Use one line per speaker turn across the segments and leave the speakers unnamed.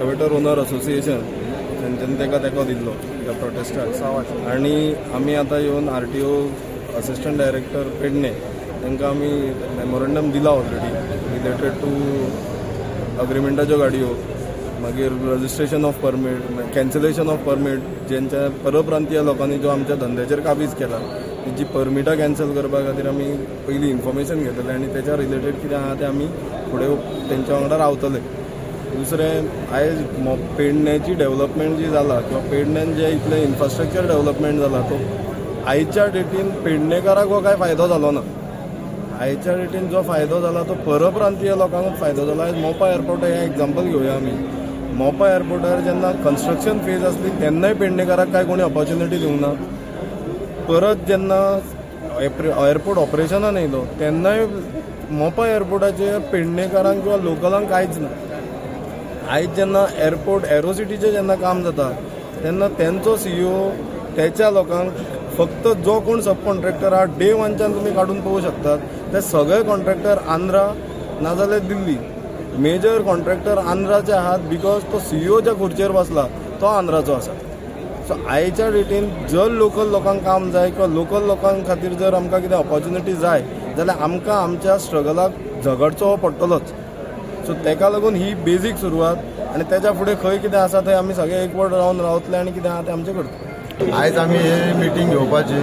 Excavator owner association तेंच्यांनी ताका तेंको दिल्लो ह्या प्रोटेस्टाक. आनी आमी आतां येवन RTO assistant director Pedne तांकां आमी मेमोरंडम दिला ऑलरेडी रिलेटेड टू अग्रिमेंटाच्यो गाडयो, मागीर registration of permit, cancellation of permit, जेंच्या परप्रांतीय लोकांनी जो आमच्या धंद्याचेर काबीज केला तेजी परमिटां कॅन्सल करपा खातीर आमी पयलीं इन्फॉर्मेशन घेतले आनी तेच्या रिलेटेड कितें आहा तें आमी फुडें तेंच्या वांगडा रावतले. दुसरें, आयज पेडण्याची डेव्हलपमेंट जी जाला किंवा पेडण्यान जे इतलें इन्फ्रास्ट्रक्चर डेव्हलपमेंट जाला तो आयच्या डेटीन पेडणेकाराक हो कांय फायदो जालो ना. आयच्या डेटीन जो फायदो जाला तो परप्रांतीय लोकांकूच फायदो जाला. आयज मोपा एअरपोर्ट हें एग्जाम्पल घेवया आमी. मोपा एअरपोर्टार जेन्ना कन्स्ट्रक्शन फेज आसली तेन्नाय पेडणेकाराक कांय कोणी ऑपॉर्च्युनिटी दिवंक ना. परत जेन्ना एअरपोर्ट ऑपरेशनान येयलो तेन्नाय मोपा एअरपोर्टाचेर पेडणेकारांक किंवा लोकलांक कांयच ना. आयज जेन्ना एअरपोर्ट एरोसिटीचें जेन्ना काम जाता तेन्ना तेंचो CEO तेच्या लोकांक फक्त जो कोण सब कॉन्ट्रॅक्टर आहा डे वनच्यान तुमी काडून पळोवंक शकतात ते सगळे कॉन्ट्रॅक्टर आंध्रा नाजाल्यार दिल्ली मेजर कॉन्ट्रॅक्टर आंध्राचे आहात, because तो CEO ज्या खुर्चेर बसला तो आंध्राचो आसा. सो आयच्या डेटीन जर लोकल लोकांक काम जाय किंवा लोकल लोकां खातीर जर आमकां कितें ऑपॉर्च्युनिटी जाय जाल्यार आमकां आमच्या स्ट्रगलाक झगडचो पडटलोच. सो तेका लागून ही बेजीक सुरवात आनी तेच्या फुडें खंय कितें आसा थंय आमी सगळे एकवट रावन रावतले आनी कितें आहा तें आमचें करतले.
आयज आमी ही मिटींग घेवपाची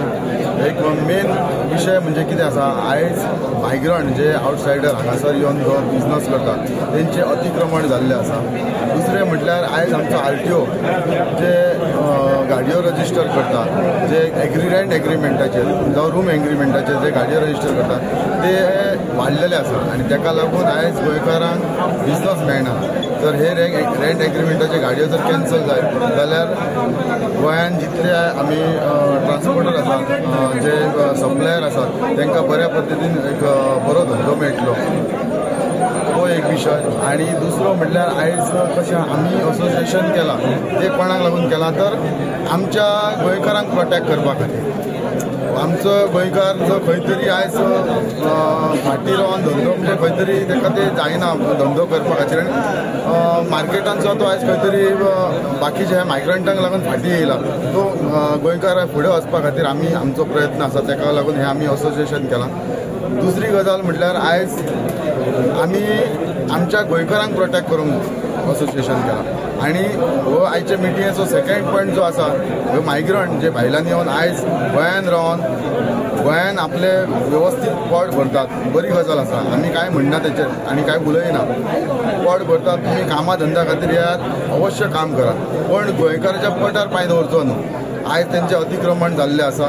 एक मेन विशय म्हणजे कितें आसा, आयज मायग्रंट जे आवटसायडर हांगासर येवन जो बिजनस करतात तेंचे अतिक्रमण जाल्लें आसा. दुसरें म्हटल्यार आयज आमचो RTO जे गाडयो रजिस्टर करता, जे रेंट एग्रीमेंटाचेर जावं रूम एग्रीमेंटाचेर जे गाडयो रजिस्टर करता ते वाडलेले आसा आनी तेका लागून आयज गोंयकारांक बिजनस मेळना. तर हे रेंट एग्रीमेंटाचे गाडयो जर कॅन्सल जायत जाल्यार गोंयांत जितले आमी ट्रान्सपोर्टर आसात, जे सप्लायर आसात तांकां बऱ्या पद्दतीन एक बरो धंदो मेळटलो, तो एक विशय. आनी दुसरो म्हटल्यार आयज कशें आमी असोसिएशन केलां तें कोणाक लागून केलां तर आमच्या गोंयकारांक प्रोटेक्ट करपा खातीर. आमचो गोंयकार जो खंय तरी आयज फाटीं रावन धंदो म्हणजे खंय तरी ताका ते जायना धंदो करपा खातीर आनी मार्केटान सुद्दां तो आयज खंय तरी बाकीच्या मायग्रंटांक लागून फाटीं येयला. तो गोंयकार फुडें वचपा खातीर आमी आमचो प्रयत्न आसा, ताका लागून हें आमी असोसिएशन केलां. दुसरी गजाल म्हटल्यार आयज आमी आमच्या गोंयकारांक प्रोटेक्ट करूंक असोसिएशन केलां. आनी हो आयच्या मिटिंगेचो सेकंड पॉयंट जो आसा, ह्यो मायग्रंट जे भायल्यान येवन आयज गोंयान रावन गोंयान आपले वेवस्थीत पोट भरतात, बरी गजाल आसा, आमी कांय म्हणना तेचेर आनी कांय उलयना. पोट भरतात, तुमी कामां धंद्या खातीर येयात, अवश्य काम करात, पण गोंयकाराच्या पोटार पांय दवरचो न्हू. आयज तेंचें अतिक्रमण जाल्लें आसा,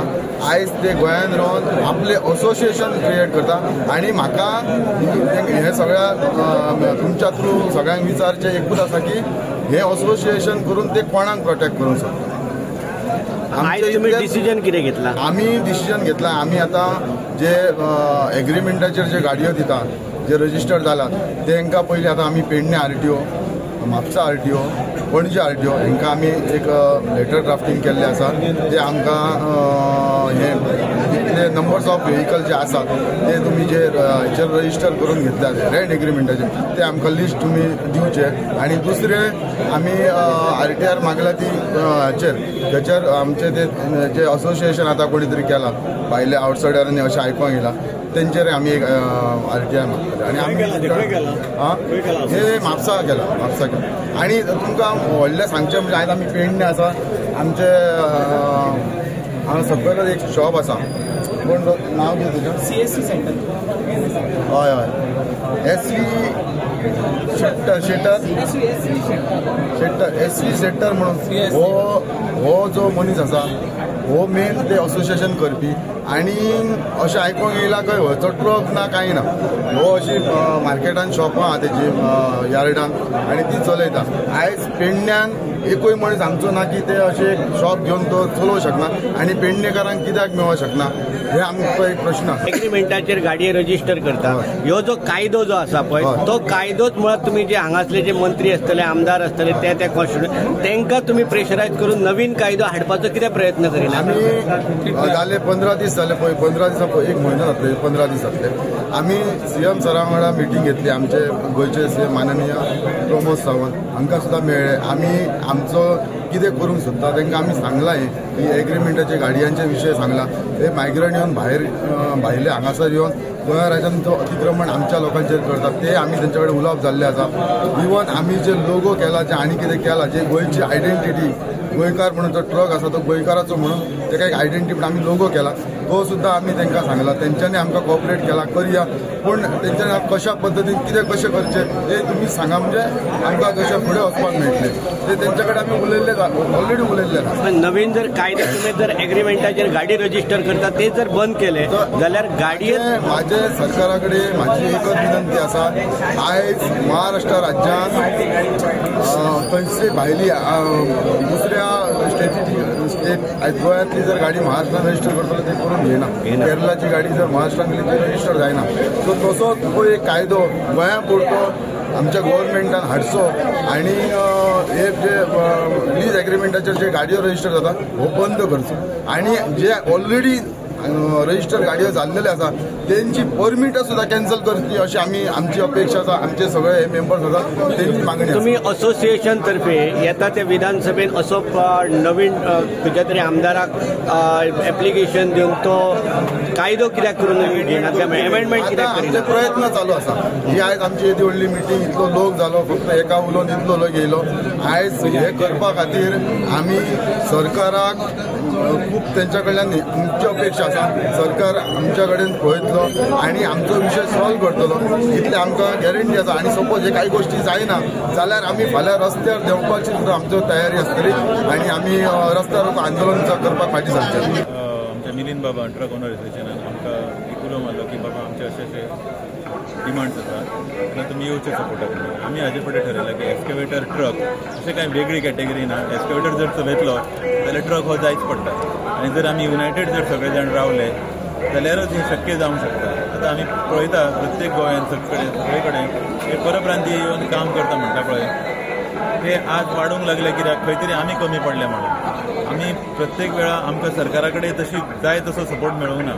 आयज ते गोंयान रावन आपलें असोसिएशन क्रिएट करता. आनी म्हाका हें सगळ्या तुमच्या थ्रू सगळ्यांक विचारचें एकूच आसा की हें असोसिएशन करून ते कोणाक प्रोटेक्ट करूंक शकता.
डिसिजन कितें घेतला?
आमी डिसिजन घेतला, आमी आतां जे एग्रीमेंटाचेर जे गाडयो दिता जे रजिस्टर जालात तेंकां पयलीं आतां आमी Pedne RTO, Mapusa RTO, Panaji RTO हांकां आमी एक लेटर ड्राफ्टींग केल्लें आसा. ते आमकां हे जितले नंबर्स ऑफ व्हेकल जे आसात ते तुमी जे हेचेर रजिस्टर करून घेतल्यात रेंट एग्रीमेंटाचेर ते आमकां लिस्ट तुमी दिवचे. आनी दुसरें आमी RTR मागला ती हाचेर तेचेर आमचे ते जे असोसिएशन आतां कोणी तरी केलां भायले आवटसायडरांनी अशें आयकोंक येयलां तेंचेर आमी एक RTR मागतले. आनी आमी हे म्हापसा केला, म्हापसा केला. आनी तुमकां व्हडलें सांगचें म्हणजे आयज आमी पेडणे आसा, आमचे हांगा सकयल एक शॉप आसा, कोण नांव कितें तुजें?
CSC centre.
हय हय, SV Shettar, Shettar Shettar, SV Shettar म्हणून हो हो जो मनीस आसा हो मेन ते असोसिएशन करपी. आनी अशें आयकोंक येयलां खंय व्हरचो ट्रक ना कांय ना, हो अशी मार्केटान शॉपां आहा तेजी यार्डान आनी ती चलयता. आयज पेडण्यान एकूय मनीस आमचो ना की ते अशें शॉप घेवन तो चलोवंक शकना आनी पेडणेकारांक कित्याक मेळोंक शकना हे आमचो एक प्रश्न आसा.
एग्रीमेंटाचेर गाडये रजिस्टर करता ह्यो जो कायदो जो आसा पळय तो कायदोच मुळात तुमी जे हांगासले जे मंत्री आसतले, आमदार आसतले ते त्या कॉन्स्टिट्युएन्सी तांकां तुमी प्रेशरायज करून नवीन कायदो हाडपाचो कितें प्रयत्न करिना?
आमी जाले 15 दीस जाले पळय, 15 दिसां एक म्हयनो जातले, 15 दीस जातले आमी सीएम सरा वांगडा मिटींग घेतली. आमचे गोंयचे सीएम माननीय प्रमोद सावंत हांकां सुद्दां मेळ्ळे. आमी आमचो कितें करूंक सोदता तांकां आमी सांगलां की एग्रीमेंटाचे गाडयांचे विशय सांगला. हे मायग्रंट येवन भायर भायले हांगासर येवन गोंया राज्यान जो अतिक्रमण आमच्या लोकांचेर करतात ते आमी तेंच्या कडेन उलोवप जाल्लें आसा. इवन आमी जे लोगो केला, जे आनी कितें केला, जे गोंयची आयडेंटिटी गोंयकार म्हणून जो ट्रक आसा तो गोंयकाराचो म्हणून ताका एक आयडेंटिटी म्हणून आमी लोगो केला तो सुद्दां आमी तांकां सांगला. तेंच्यांनी आमकां कॉपरेट केला करया, पूण तेंच्यांनी कशा पद्दतीन कितें कशें करचें तें तुमी सांगा, म्हणजे आमकां जशें फुडें वचपाक मेळटलें ते तेंच्या कडेन आमी उलयल्ले, ऑलरेडी उलयल्ले.
नवीन जर कायदे तुमी जर एग्रीमेंटाचेर गाडी रजिस्टर करता ते जर बंद केले जाल्यार गाडये
म्हाजे सरकारा कडेन म्हाजी एकच विनंती आसा, आयज महाराष्ट्र राज्यांत खंयची भायली दुसऱ्या स्टेटीची स्टेट आयज गोंयांतली जर गाडी महाराष्ट्रान रजिस्टर करतलो ते करून घेयना, केरळाची गाडी जर महाराष्ट्रान गेली ती रजिस्टर जायना. सो तसोच हो एक कायदो गोंया पुरतो आमच्या गव्हर्मेंटान हाडचो आनी हे जे लीज एग्रीमेंटाचेर जे गाडयो रजिस्टर जाता हो बंद करचो आनी जे ऑलरेडी रजिस्टर गाडयो जाल्लेले आसा तेंची परमिटां सुद्दां कॅन्सल करची अशी आमी आमची अपेक्षा आसा. आमचे सगळे हे मेंबर्स आसा तेंची मागणी.
तुमी असोसिएशन तर्फे येता ते विधानसभेन असो नवीन खंयच्या तरी आमदाराक एप्लिकेशन दिवन तो कायदो कित्याक करून घेयना, अमेंडमेंट कित्याक करिना?
प्रयत्न चालू आसा. ही आयज आमची येदी व्हडली मिटींग, इतलो लोक जालो, फक्त एका उलोवन इतलो लोक येयलो. आयज हे करपा खातीर आमी सरकाराक खूब तेंच्या कडल्यान आमची अपेक्षा आसा, सरकार आमच्या कडेन पळयतलो आनी आमचो विशय सॉल्व करतलो इतले आमकां गॅरंटी आसा. आनी सपोज हे कांय गोश्टी जायना जाल्यार आमी फाल्यां रस्त्यार देंवपाची सुद्दां आमच्यो तयारी आसतली आनी आमी रस्त्यार आंदोलन करपाक फाटीं सरचें.
आमच्या मिलिंद बाबा ट्रक ओनर एसोसिएशनान आमकां एक उलो मारलो की बाबा आमचे अशे अशे डिमांड्स आसा तेन्ना तुमी येवचे सपोर्टाक. आमी हाजे फुडें ठरयलां की एक्सकेवेटर ट्रक अशें कांय वेगळी कॅटेगरी ना, एक्सकेवेटर जर चलयतलो जाल्यार ट्रक हो जायच पडटा आनी जर आमी युनायटेड जर सगळे जाण रावले जाल्यारच हें शक्य जावंक शकता. आतां आमी पळयता प्रत्येक गोंयांत सगळे कडेन हे परप्रांतीय येवन काम करता म्हणटा पळय, ते आज वाडूंक लागले कित्याक खंय तरी आमी कमी पडले म्हणून. आमी प्रत्येक वेळा आमकां सरकारा कडेन तशी जाय तसो सपोर्ट मेळूंक ना,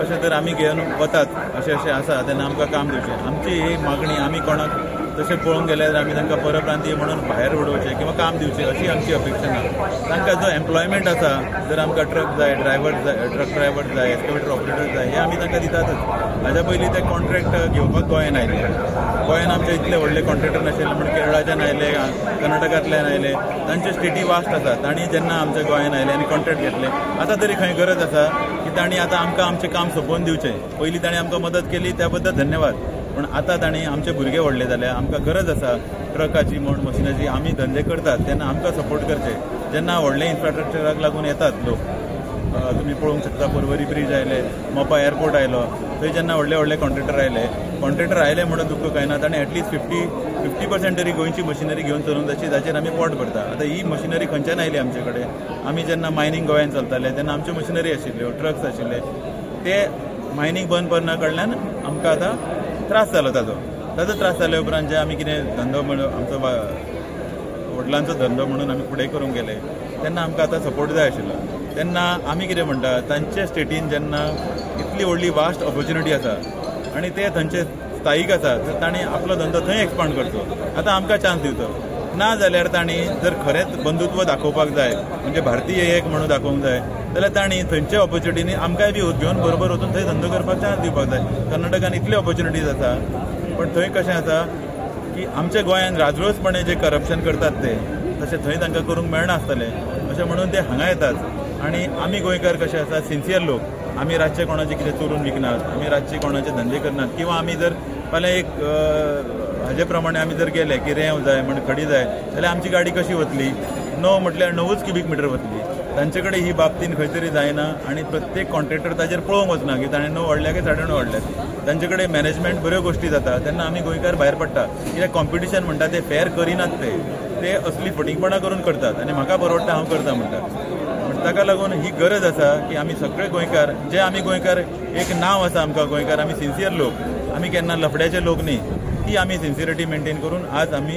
अशें तर आमी घेवन वतात अशें अशें आसा तेन्ना आमकां काम दिवचें. आमची ही मागणी आमी कोणाक तशें पळोवंक गेल्यार आमी तांकां परप्रांतीय म्हणून भायर उडोवचें किंवा काम दिवचें अशी आमची अपेक्षा ना. तांकां जो एम्प्लॉयमेंट आसा, जर आमकां ट्रक जाय, ड्रायव्हर जाय, ट्रक ड्रायव्हर जाय, एक्सकेवेटर ऑपरेटर जाय, हे आमी तांकां दितातच. हाज्या पयलीं ते कॉन्ट्रॅक्ट घेवपाक गोंयान आयले, गोंयान आमचे इतले व्हडले कॉन्ट्रॅक्टर नाशिल्ले म्हण केरळाच्यान आयले, कर्नाटकांतल्यान आयले, तांचे स्टेटी वास्ट आसा. तांणी जेन्ना आमच्या गोंयान आयले आनी कॉन्ट्रॅक्ट घेतले, आतां तरी खंय गरज आसा की तांणी आतां आमकां आमचें काम सोंपोवन दिवचें. पयलीं तांणी आमकां मदत केली त्या बद्दल धन्यवाद, पूण आतां तांणी आमचे भुरगे व्हडले जाले, आमकां गरज आसा ट्रकाची म्हण मशिनाची, आमी धंदे करतात तेन्ना आमकां सपोर्ट करचे. जेन्ना व्हडले इन्फ्रास्ट्रक्चराक लागून येतात लोक, तुमी पळोवंक शकता पर्वरी ब्रिज आयले, मोपा एअरपोर्ट आयलो, थंय जेन्ना व्हडले व्हडले कॉन्ट्रॅक्टर आयले, कॉन्ट्रॅक्टर आयले म्हणून दुख्ख काय ना, ताणें एटलिस्ट 50% तरी गोंयची मशिनरी घेवन चलूंक जाय, जाचेर आमी पोट भरता. आतां ही मशिनरी खंयच्यान आयली आमचे कडेन? आमी जेन्ना मायनींग गोंयांत चलताले तेन्ना आमच्यो मशिनरी आशिल्ल्यो, ट्रक्स आशिल्ले, ते मायनींग बंद पडना कडल्यान आमकां आतां त्रास जालो. ताजो त्रास जाल्या उपरांत जे आमी कितें धंदो म्हणून आमचो वडिलांचो धंदो म्हणून आमी फुडें करूंक गेले तेन्ना आमकां आतां सपोर्ट जाय आशिल्लो. तेन्ना आमी कितें म्हणटा, तांचे स्टेटीन जेन्ना इतली व्हडली वास्ट ऑपॉर्च्युनिटी आसा आनी ते थंयचे स्थायीक आसा तर तांणी आपलो धंदो थंय एक्सपांड करचो, आतां आमकां चान्स दिवचो. ना जाल्यार तांणी जर खरेंच बंधुत्व दाखोवपाक जाय, म्हणजे भारतीय एक म्हणून दाखोवंक जाय, जाल्यार तांणी थंयच्या ऑपॉर्च्युनिटीनी आमकांय बी घेवन बरोबर वचून थंय धंदो करपाक चान्स दिवपाक जाय. कर्नाटकान इतले ऑपॉर्च्युनिटीज आसा, पण थंय कशें आसा की आमच्या गोंयांत राजरोसपणे जे करप्शन करतात ते तशें थंय तांकां करूंक मेळनासतलें अशें म्हणून ते हांगा येतात. आनी आमी गोंयकार कशे आसा, सिन्सियर लोक, आमी रातचे कोणाचे कितें चोरून विकनात, आमी रातचे कोणाचे धंदे करनात, किंवा आमी जर फाल्यां एक हाजे प्रमाणे आमी जर गेले की रेंव जाय म्हण खडी जाय जाल्यार आमची गाडी कशी वतली? 9 म्हटल्यार 9च क्युबीक मिटर वतली. तांचे कडेन ही बाबतीन खंय तरी जायना आनी प्रत्येक कॉन्ट्रॅक्टर ताजेर पळोवंक वचना की ताणें 9 व्हडल्या की 9.5 व्हडल्या. तांचे कडेन मॅनेजमेंट बऱ्यो गोश्टी जाता तेन्ना आमी गोंयकार भायर पडटा. कित्याक कॉम्पिटिशन म्हणटा ते फेर करिनात, ते ते असली फटींगपणां करून करतात आनी म्हाका परवडटा हांव करता म्हणटात. पूण ताका लागून ही गरज आसा की आमी सगळे गोंयकार, जे आमी गोंयकार एक नांव आसा आमकां गोंयकार, आमी सिन्सियर लोक, आमी केन्ना लफड्याचे लोक न्ही, ती आमी सिन्सियरिटी मेंटेन करून आज आमी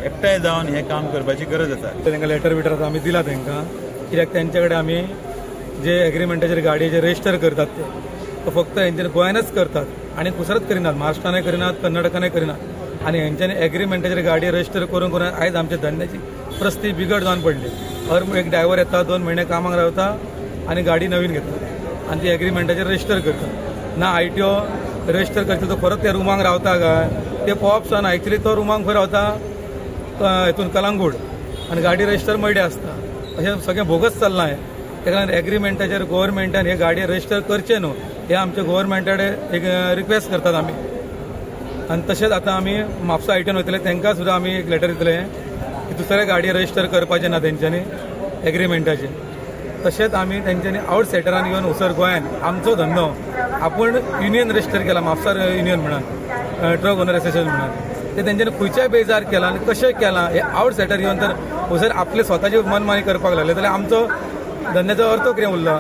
एकठांय जावन हें काम करपाची गरज आसा.
तांकां लेटर बिटर आमी दिला तांकां, कित्याक तेंचे कडेन आमी जे एग्रीमेंटाचेर गाडयेचे रजिस्टर करतात ते फक्त हेंच्यानी गोंयानच करतात आनी कुसरत करिनात, महाराष्ट्रानय करिनात, कर्नाटकानय करिनात. आनी हेंच्यांनी एग्रीमेंटाचेर गाडी रजिस्टर करून करून आयज आमच्या धंद्याची परिस्थिती बिगड जावन पडली. हर एक ड्रायव्हर येता, 2 म्हयने कामाक रावता आनी गाडी नवीन घेता आनी ती एग्रीमेंटाचेर रजिस्टर करता. ना आयटीओ रजिस्टर करता तो खरोच त्या रुमांक रावता काय ते पळोवप सुद्दां ना. एक्चुली तो रुमांक खंय रावता, हितून कलांगूट, आनी गाडी रजिस्टर मयडे आसता. अशें सगळें बोगस चल्लां हें. ताका लागून एग्रीमेंटाचेर गोवोरमेंटान हे गाडी रजिस्टर करचे न्हू हे आमच्या गोवोरमेंटा कडेन एक रिक्वेस्ट करतात आमी. आनी तशेंच आतां आमी म्हापसा आयटीन वयतले तांकां सुद्दां आमी एक लेटर दितले की दुसरे गाडी रजिस्टर करपाचें ना तेंच्यांनी एग्रीमेंटाचेर. तशेंच आमी तेंच्यांनी आवट सायडरान येवन उसर गोंयान आमचो धंदो आपूण युनियन रजिस्टर केला, म्हापसा युनियन म्हणून, ट्रक ओनर एसोसिएशन म्हणून, ते तेंच्यांनी खंयच्याय बेजार केला आनी कशें केलां हे आवट सायडर येवन तर उसर आपले स्वताची मनमानी करपाक लागले जाल्यार आमचो धंद्याचो अर्थ कितें उरला.